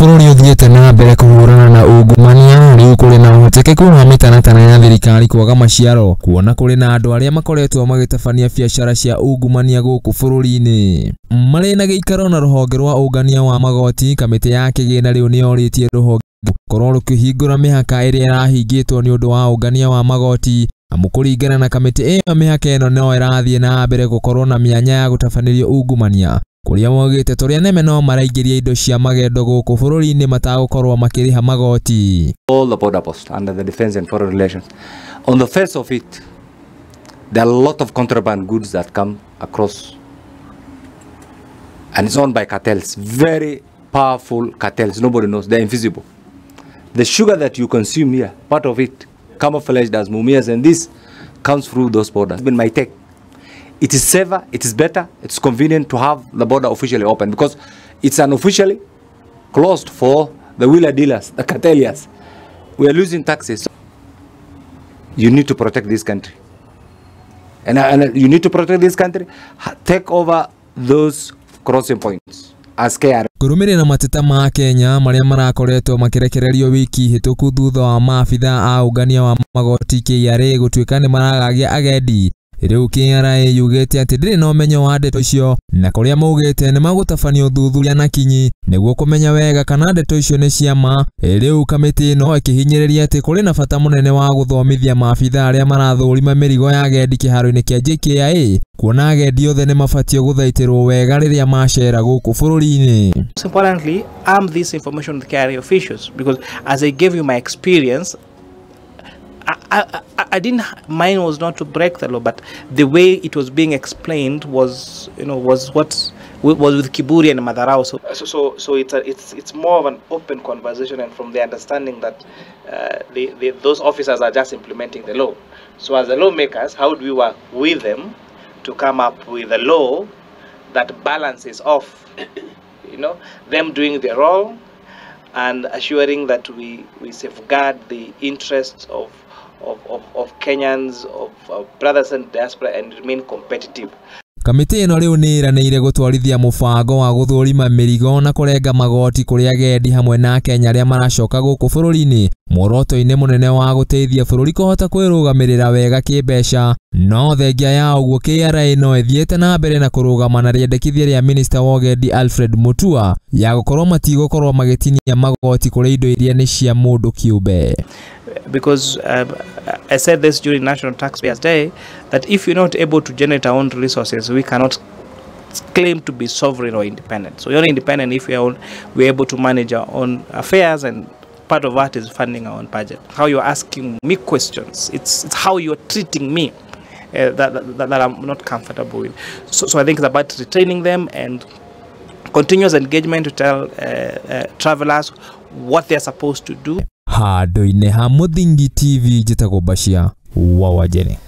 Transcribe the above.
Bũrũri ũthiĩte na mbere kũhũrana na ungumania, rĩu kũrĩ na ũhotekeku wa mĩtaratara ya thirikari kwaga maciaro, kuona kũrĩ na andũ arĩa makoretwo magĩtabania biacara cia ungumania gũkũ bũrũri-inĩ. Marĩ na gĩikaro na rũhonge rwa ũngania wa magoti, kamĩtĩ ya kĩgĩna rĩu nĩyorĩtie rũhonge gũkorwo rũkĩhingũra mĩhaka ĩrĩa ĩrahingĩtwo nĩ ũndũ wa ũngania wa magoti. Amu kũringana na kamĩtĩ ĩyo, mĩhaka ĩno no ĩrathiĩ na mbere gũkorwo na mĩanya ya gũtabanĩrio ungumania, kũrĩa maugĩte tũrĩa nĩme no maraingĩria indo cia magendo gũkũ bũrũri-inĩ matagũkorwo makĩrĩha magoti. All the border posts under the Defense and Foreign Relations. On the face of it, there are a lot of contraband goods that come across, and it's owned by cartels, very powerful cartels. Nobody knows, they're invisible. The sugar that you consume here, part of it, camouflaged as mumias, and this comes through those borders. It's been my take. It is safer, it is better, it's convenient to have the border officially open, because it's unofficially closed for the wheeler dealers, the carteliers. We are losing taxes. You need to protect this country. And you need to protect this country. Take over those crossing points as KRA. Kũrũmĩrĩra mateta ma Kenya marĩa marakoretwo makĩrekererio wiki hĩtũku thutha wa maabitha a ũngania wa magoti KRA gũtuĩka nĩ maragagia agendi. Rĩu KRA yugĩte atĩ ndĩrĩ na ũmenyo wa ndeto icio, na kũrĩa maugĩte nĩ magũtabania ũthuthuria na kinyi nĩguo kũmenya wega kana ndeto icio nĩ cia ma. Rĩu kamĩtĩ ĩno ĩkĩhinyĩrĩria atĩ kũrĩ na bata mũnene wa gũthomithia maabitha arĩa marathũrima mĩrigo ya agendi kĩharo-inĩ kĩa JKIA, kuona agendi othe nĩ mabatiĩ gũthaitĩrwo wega rĩrĩa macera gũkũ bũrũri-inĩ. Most importantly, arm this information with KRA officials, because as I gave you my experience, I didn't, mine was not to break the law, but the way it was being explained was, you know, was what was with kiburi and madharau. So it's more of an open conversation, and from the understanding that those officers are just implementing the law. So as the lawmakers, how do we work with them to come up with a law that balances off, you know, them doing their role and assuring that we safeguard the interests of Kenyans, of brothers and diaspora, and remain competitive. Kamĩtĩ ĩno rĩu nĩ ĩranĩire gũtwarithia mũbango wa gũthũrima mĩrigo na kũrenga magoti kũrĩ agendi hamwe na Akenya arĩa maracoka gũkũ bũrũri-inĩ, muoroto-inĩ mũnene wa gũteithia bũrũri kũhota kwĩrũgamĩrĩra wega kĩmbeca. No thengia ya ũguo, KRA no ĩthiĩte na mbere na kũrũgama na rĩendekithia rĩa minista wa ũgendi Alfred Mutua ya gũkorwo matigũkorwo magĩtinia magoti kũrĩ indo iria nĩ cia mũndũ kĩũmbe. Because I said this during National Taxpayers Day, that if you're not able to generate our own resources, we cannot claim to be sovereign or independent. So you're only independent if we're able to manage our own affairs, and part of that is funding our own budget. How you're asking me questions, it's how you're treating me that I'm not comfortable with. So I think it's about retraining them and continuous engagement to tell travelers what they're supposed to do. Handũ-inĩ ha Mũthingi TV, njĩtagwo Bashir wa Wajene.